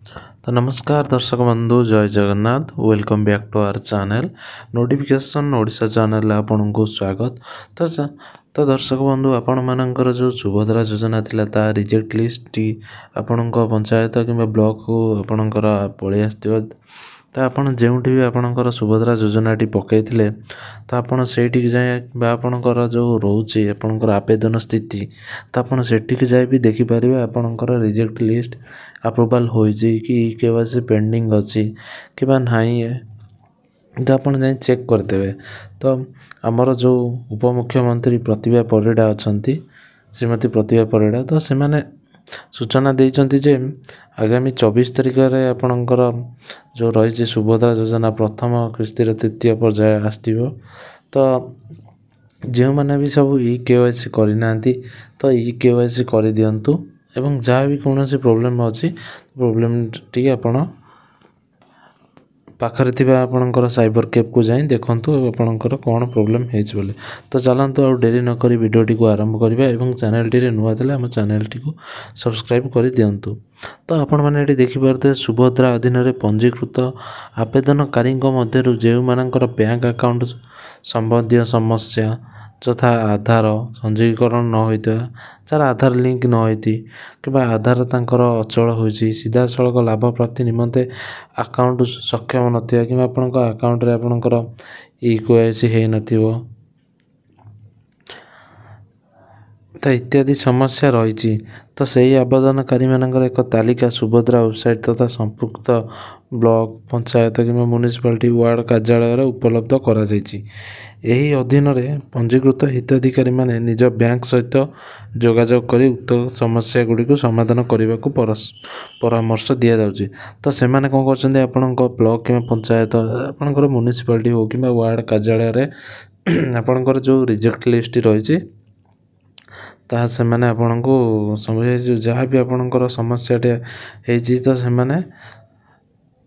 ତ ନମସ୍କାର ଦର୍ଶକ ବନ୍ଧୁ, ଜୟ Jagannath. Welcome back to our channel Notification Odisha ଚ୍ୟାନେଲ୍ରେ ଆପଣଙ୍କୁ ସ୍ୱାଗତ। ତ ଦର୍ଶକ ବନ୍ଧୁ, ଆପଣମାନଙ୍କର ଯେଉଁ ସୁଭଦ୍ରା ଯୋଜନା ଥିଲା, ତା ରିଜେକ୍ଟ ଲିଷ୍ଟଟି ଆପଣଙ୍କ ପଞ୍ଚାୟତ କିମ୍ବା ବ୍ଲକକୁ ଆପଣଙ୍କର ପଳେଇ ଆସିଥିବ। ତ ଆପଣ ଯେଉଁଠି ବି ଆପଣଙ୍କର ସୁଭଦ୍ରା ଯୋଜନାଟି ପକାଇଥିଲେ, ତ ଆପଣ ସେଇଠିକି ଯାଇ ବା ଆପଣଙ୍କର ଯେଉଁ ରହୁଛି ଆପଣଙ୍କର ଆବେଦନ ସ୍ଥିତି, ତ ଆପଣ ସେଠିକି ଯାଇ ବି ଦେଖିପାରିବେ ଆପଣଙ୍କର ରିଜେକ୍ଟ ଲିଷ୍ଟ ଆପ୍ରୁଭାଲ୍ ହୋଇଛି କି ଇ କେୱାଇସି ପେଣ୍ଡିଂ ଅଛି କିମ୍ବା ନାହିଁ। ତ ଆପଣ ଯାଇ ଚେକ୍ କରିଦେବେ। ତ ଆମର ଯେଉଁ ଉପମୁଖ୍ୟମନ୍ତ୍ରୀ ପ୍ରତିଭା ପରିଡ଼ା ଅଛନ୍ତି, ଶ୍ରୀମତୀ ପ୍ରତିଭା ପରିଡ଼ା, ତ ସେମାନେ ସୂଚନା ଦେଇଛନ୍ତି ଯେ ଆଗାମୀ 24 ତାରିଖରେ ଆପଣଙ୍କର ଯେଉଁ ରହିଛି ସୁଭଦ୍ରା ଯୋଜନା ପ୍ରଥମ କିସ୍ତିର ତୃତୀୟ ପର୍ଯ୍ୟାୟ ଆସିଥିବ। ତ ଯେଉଁମାନେ ବି ସବୁ ଇ କେୱାଇସି କରିନାହାନ୍ତି, ତ ଇ କେୱାଇସି କରିଦିଅନ୍ତୁ ଏବଂ ଯାହା ବି କୌଣସି ପ୍ରୋବ୍ଲେମ୍ ଅଛି, ପ୍ରୋବ୍ଲେମ୍ ଟିକେ ଆପଣ ପାଖରେ ଥିବା ଆପଣଙ୍କର ସାଇବର କ୍ୟାଫେକୁ ଯାଇ ଦେଖନ୍ତୁ ଆପଣଙ୍କର କ'ଣ ପ୍ରୋବ୍ଲେମ୍ ହେଇଛି ବୋଲି। ତ ଚାଲନ୍ତୁ, ଆଉ ଡେରି ନକରି ଭିଡ଼ିଓଟିକୁ ଆରମ୍ଭ କରିବା ଏବଂ ଚ୍ୟାନେଲଟିରେ ନୂଆ ଥିଲେ ଆମ ଚ୍ୟାନେଲଟିକୁ ସବସ୍କ୍ରାଇବ୍ କରିଦିଅନ୍ତୁ। ତ ଆପଣମାନେ ଏଠି ଦେଖିପାରୁଥିବେ, ସୁଭଦ୍ରା ଅଧୀନରେ ପଞ୍ଜୀକୃତ ଆବେଦନକାରୀଙ୍କ ମଧ୍ୟରୁ ଯେଉଁମାନଙ୍କର ବ୍ୟାଙ୍କ ଆକାଉଣ୍ଟ ସମ୍ବନ୍ଧୀୟ ସମସ୍ୟା, ଯଥା ଆଧାର ସଂଯୋଗୀକରଣ ନ ହୋଇଥିବା, ଯାହାର ଆଧାର ଲିଙ୍କ ନ ହୋଇଛି କିମ୍ବା ଆଧାର ତାଙ୍କର ଅଚଳ ହୋଇଛି, ସିଧାସଳଖ ଲାଭ ପ୍ରାପ୍ତି ନିମନ୍ତେ ଆକାଉଣ୍ଟ ସକ୍ଷମ ନଥିବା କିମ୍ବା ଆପଣଙ୍କ ଆକାଉଣ୍ଟରେ ଆପଣଙ୍କର ଇ କେୱାଇସି ହେଇନଥିବ, ତ ଇତ୍ୟାଦି ସମସ୍ୟା ରହିଛି, ତ ସେହି ଆବେଦନକାରୀମାନଙ୍କର ଏକ ତାଲିକା ସୁଭଦ୍ରା ୱେବସାଇଟ୍ ତଥା ସମ୍ପୃକ୍ତ ବ୍ଲକ, ପଞ୍ଚାୟତ କିମ୍ବା ମ୍ୟୁନିସିପାଲିଟି, ୱାର୍ଡ଼ କାର୍ଯ୍ୟାଳୟରେ ଉପଲବ୍ଧ କରାଯାଇଛି। ଏହି ଅଧୀନରେ ପଞ୍ଜୀକୃତ ହିତାଧିକାରୀମାନେ ନିଜ ବ୍ୟାଙ୍କ ସହିତ ଯୋଗାଯୋଗ କରି ଉକ୍ତ ସମସ୍ୟା ଗୁଡ଼ିକୁ ସମାଧାନ କରିବାକୁ ପରାମର୍ଶ ଦିଆଯାଉଛି। ତ ସେମାନେ କ'ଣ କରୁଛନ୍ତି? ଆପଣଙ୍କ ବ୍ଲକ କିମ୍ବା ପଞ୍ଚାୟତ, ଆପଣଙ୍କର ମ୍ୟୁନିସିପାଲିଟି ହେଉ କିମ୍ବା ୱାର୍ଡ଼ କାର୍ଯ୍ୟାଳୟରେ ଆପଣଙ୍କର ଯେଉଁ ରିଜେକ୍ଟ ଲିଷ୍ଟଟି ରହିଛି, ତାହା ସେମାନେ ଆପଣଙ୍କୁ ଯାହା ବି ଆପଣଙ୍କର ସମସ୍ୟାଟି ହେଇଛି, ତ ସେମାନେ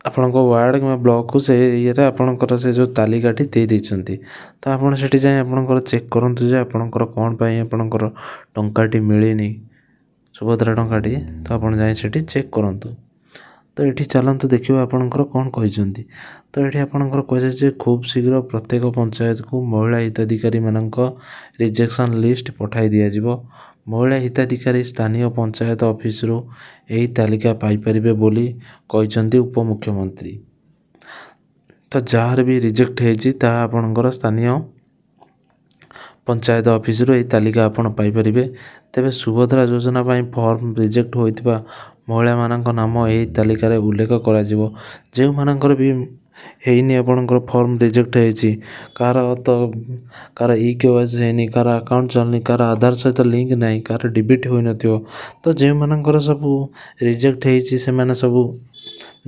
ଆପଣଙ୍କ ୱାର୍ଡ଼ କିମ୍ବା ବ୍ଲକକୁ ସେ ଇଏରେ ଆପଣଙ୍କର ସେ ଯେଉଁ ତାଲିକାଟି ଦେଇ ଦେଇଛନ୍ତି। ତ ଆପଣ ସେଠି ଯାଇ ଆପଣଙ୍କର ଚେକ୍ କରନ୍ତୁ ଯେ ଆପଣଙ୍କର କ'ଣ ପାଇଁ ଆପଣଙ୍କର ଟଙ୍କାଟି ମିଳିନି, ସୁଭଦ୍ରା ଟଙ୍କାଟି। ତ ଆପଣ ଯାଇ ସେଠି ଚେକ୍ କରନ୍ତୁ। ତ ଏଠି ଚାଲନ୍ତୁ ଦେଖିବା ଆପଣଙ୍କର କ'ଣ କହିଛନ୍ତି। ତ ଏଠି ଆପଣଙ୍କର କୁହାଯାଇଛି ଯେ ଖୁବ୍ ଶୀଘ୍ର ପ୍ରତ୍ୟେକ ପଞ୍ଚାୟତକୁ ମହିଳା ହିତାଧିକାରୀମାନଙ୍କ ରିଜେକ୍ସନ୍ ଲିଷ୍ଟ ପଠାଇ ଦିଆଯିବ। ମହିଳା ହିତାଧିକାରୀ ସ୍ଥାନୀୟ ପଞ୍ଚାୟତ ଅଫିସରୁ ଏହି ତାଲିକା ପାଇପାରିବେ ବୋଲି କହିଛନ୍ତି ଉପମୁଖ୍ୟମନ୍ତ୍ରୀ। ତ ଯାହାର ବି ରିଜେକ୍ଟ ହେଇଛି, ତାହା ଆପଣଙ୍କର ସ୍ଥାନୀୟ ପଞ୍ଚାୟତ ଅଫିସରୁ ଏହି ତାଲିକା ଆପଣ ପାଇପାରିବେ। ତେବେ ସୁଭଦ୍ରା ଯୋଜନା ପାଇଁ ଫର୍ମ ରିଜେକ୍ଟ ହୋଇଥିବା ମହିଳାମାନଙ୍କ ନାମ ଏହି ତାଲିକାରେ ଉଲ୍ଲେଖ କରାଯିବ। ଯେଉଁମାନଙ୍କର ବି ହେଇନି, ଆପଣଙ୍କର ଫର୍ମ ରିଜେକ୍ଟ ହେଇଛି କାହାର, ତ କାହାର ଇ କେୱାଇସି ହେଇନି, କାହାର ଆକାଉଣ୍ଟ ଚାଲୁନି, କାହାର ଆଧାର ସହିତ ଲିଙ୍କ ନାହିଁ, କାହାର ଡିବିଟି ହୋଇନଥିବ, ତ ଯେଉଁମାନଙ୍କର ସବୁ ରିଜେକ୍ଟ ହେଇଛି, ସେମାନେ ସବୁ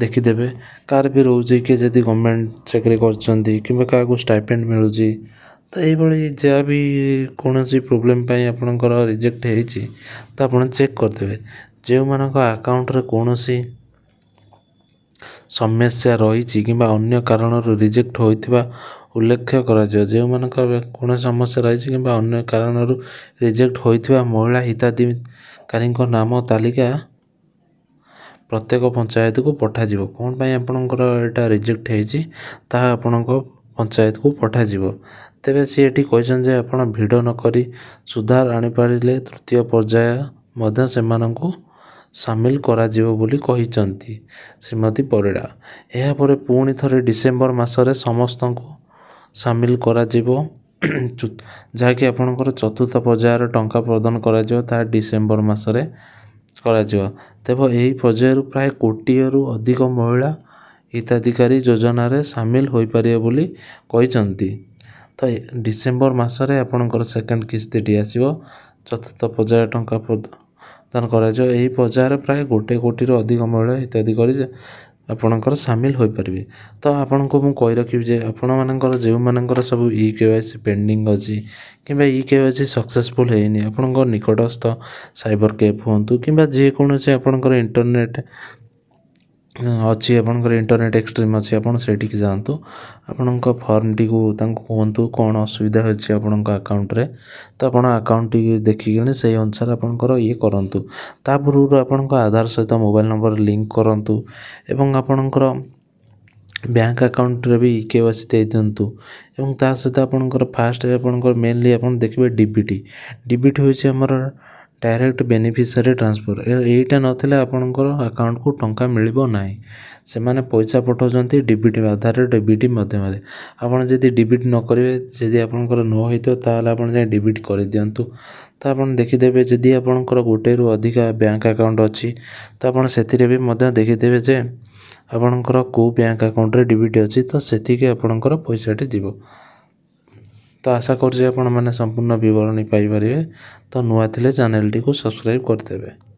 ଦେଖିଦେବେ। କାହାର ବି ରହୁଛି, କିଏ ଯଦି ଗଭର୍ଣ୍ଣମେଣ୍ଟ ଚାକିରି କରୁଛନ୍ତି କିମ୍ବା କାହାକୁ ଷ୍ଟାଇପେଣ୍ଡ ମିଳୁଛି, ତ ଏଇଭଳି ଯାହା ବି କୌଣସି ପ୍ରୋବ୍ଲେମ୍ ପାଇଁ ଆପଣଙ୍କର ରିଜେକ୍ଟ ହେଇଛି, ତ ଆପଣ ଚେକ୍ କରିଦେବେ। ଯେଉଁମାନଙ୍କ ଆକାଉଣ୍ଟରେ କୌଣସି ସମସ୍ୟା ରହିଛି କିମ୍ବା ଅନ୍ୟ କାରଣରୁ ରିଜେକ୍ଟ ହୋଇଥିବା ଉଲ୍ଲେଖ କରାଯିବ। ଯେଉଁମାନଙ୍କର କୌଣସି ସମସ୍ୟା ରହିଛି କିମ୍ବା ଅନ୍ୟ କାରଣରୁ ରିଜେକ୍ଟ ହୋଇଥିବା ମହିଳା ହିତାଧିକାରୀଙ୍କ ନାମ ତାଲିକା ପ୍ରତ୍ୟେକ ପଞ୍ଚାୟତକୁ ପଠାଯିବ। କ'ଣ ପାଇଁ ଆପଣଙ୍କର ଏଇଟା ରିଜେକ୍ଟ ହେଇଛି, ତାହା ଆପଣଙ୍କ ପଞ୍ଚାୟତକୁ ପଠାଯିବ। ତେବେ ସିଏ ଏଠି କହିଛନ୍ତି ଯେ ଆପଣ ଭିଡ଼ ନକରି ସୁଧାର ଆଣିପାରିଲେ ତୃତୀୟ ପର୍ଯ୍ୟାୟ ମଧ୍ୟ ସେମାନଙ୍କୁ ସାମିଲ କରାଯିବ ବୋଲି କହିଛନ୍ତି ଶ୍ରୀମତୀ ପରିଡ଼ା। ଏହାପରେ ପୁଣି ଥରେ ଡିସେମ୍ବର ମାସରେ ସମସ୍ତଙ୍କୁ ସାମିଲ କରାଯିବ, ଯାହାକି ଆପଣଙ୍କର ଚତୁର୍ଥ ପର୍ଯ୍ୟାୟର ଟଙ୍କା ପ୍ରଦାନ କରାଯିବ, ତାହା ଡିସେମ୍ବର ମାସରେ କରାଯିବ। ତେବେ ଏହି ପର୍ଯ୍ୟାୟରୁ ପ୍ରାୟ କୋଟିଏରୁ ଅଧିକ ମହିଳା ହିତାଧିକାରୀ ଯୋଜନାରେ ସାମିଲ ହୋଇପାରିବେ ବୋଲି କହିଛନ୍ତି। ତ ଡିସେମ୍ବର ମାସରେ ଆପଣଙ୍କର ସେକେଣ୍ଡ କିସ୍ତିଟି ଆସିବ, ଚତୁର୍ଥ ପର୍ଯ୍ୟାୟ ଟଙ୍କା ପ୍ରଦାନ କରାଯିବ। ଏହି ପର୍ଯ୍ୟାୟରେ ପ୍ରାୟ 1 କୋଟିରୁ ଅଧିକ ମହିଳା ହିତାଧିକାରୀ ଆପଣଙ୍କର ସାମିଲ ହୋଇପାରିବେ। ତ ଆପଣଙ୍କୁ ମୁଁ କହି ରଖିବି ଯେ ଆପଣମାନଙ୍କର ଯେଉଁମାନଙ୍କର ସବୁ ଇ କେୱାଇସି ପେଣ୍ଡିଂ ଅଛି କିମ୍ବା ଇ କେୱାଇସି ସକ୍ସେସଫୁଲ୍ ହେଇନି, ଆପଣଙ୍କ ନିକଟସ୍ଥ ସାଇବର କ୍ୟାଫେ ହୁଅନ୍ତୁ କିମ୍ବା ଯେକୌଣସି ଆପଣଙ୍କର ଇଣ୍ଟରନେଟ୍ ଅଛି, ଆପଣଙ୍କର ଇଣ୍ଟରନେଟ୍ ଏକ୍ସଟ୍ରିମ୍ ଅଛି, ଆପଣ ସେଇଠିକି ଯାଆନ୍ତୁ। ଆପଣଙ୍କ ଫର୍ମଟିକୁ ତାଙ୍କୁ କୁହନ୍ତୁ କ'ଣ ଅସୁବିଧା ଅଛି ଆପଣଙ୍କ ଆକାଉଣ୍ଟରେ। ତ ଆପଣ ଆକାଉଣ୍ଟଟିକୁ ଦେଖିକିନି ସେଇ ଅନୁସାରେ ଆପଣଙ୍କର ଇଏ କରନ୍ତୁ। ତା ପୂର୍ବରୁ ଆପଣଙ୍କ ଆଧାର ସହିତ ମୋବାଇଲ୍ ନମ୍ବର ଲିଙ୍କ୍ କରନ୍ତୁ ଏବଂ ଆପଣଙ୍କର ବ୍ୟାଙ୍କ ଆକାଉଣ୍ଟରେ ବି KYC ଦେଇଦିଅନ୍ତୁ। ଏବଂ ତା ସହିତ ଆପଣଙ୍କର ଫାଷ୍ଟ ଆପଣଙ୍କର ମେନଲି ଆପଣ ଦେଖିବେ DBT। DBT ହେଉଛି ଆମର ଡାଇରେକ୍ଟ ବେନିଫିସିଆରୀ ଟ୍ରାନ୍ସଫର୍। ଏଇଟା ନଥିଲେ ଆପଣଙ୍କର ଆକାଉଣ୍ଟକୁ ଟଙ୍କା ମିଳିବ ନାହିଁ। ସେମାନେ ପଇସା ପଠାଉଛନ୍ତି DBT ଆଧାରରେ, DBT ମାଧ୍ୟମରେ। ଆପଣ ଯଦି DBT ନ କରିବେ, ଯଦି ଆପଣଙ୍କର ନ ହେଇଥିବ, ତାହେଲେ ଆପଣ ଯାଇ DBT କରିଦିଅନ୍ତୁ। ତ ଆପଣ ଦେଖିଦେବେ, ଯଦି ଆପଣଙ୍କର ଗୋଟେରୁ ଅଧିକା ବ୍ୟାଙ୍କ ଆକାଉଣ୍ଟ ଅଛି, ତ ଆପଣ ସେଥିରେ ବି ମଧ୍ୟ ଦେଖିଦେବେ ଯେ ଆପଣଙ୍କର କେଉଁ ବ୍ୟାଙ୍କ ଆକାଉଣ୍ଟରେ DBT ଅଛି, ତ ସେତିକି ଆପଣଙ୍କର ପଇସାଟି ଯିବ। ତ ଆଶା କରୁଛି ଆପଣମାନେ ସମ୍ପୂର୍ଣ୍ଣ ବିବରଣୀ ପାଇପାରିବେ। ତ ନୂଆ ଥିଲେ ଚ୍ୟାନେଲଟିକୁ ସବସ୍କ୍ରାଇବ୍ କରିଦେବେ।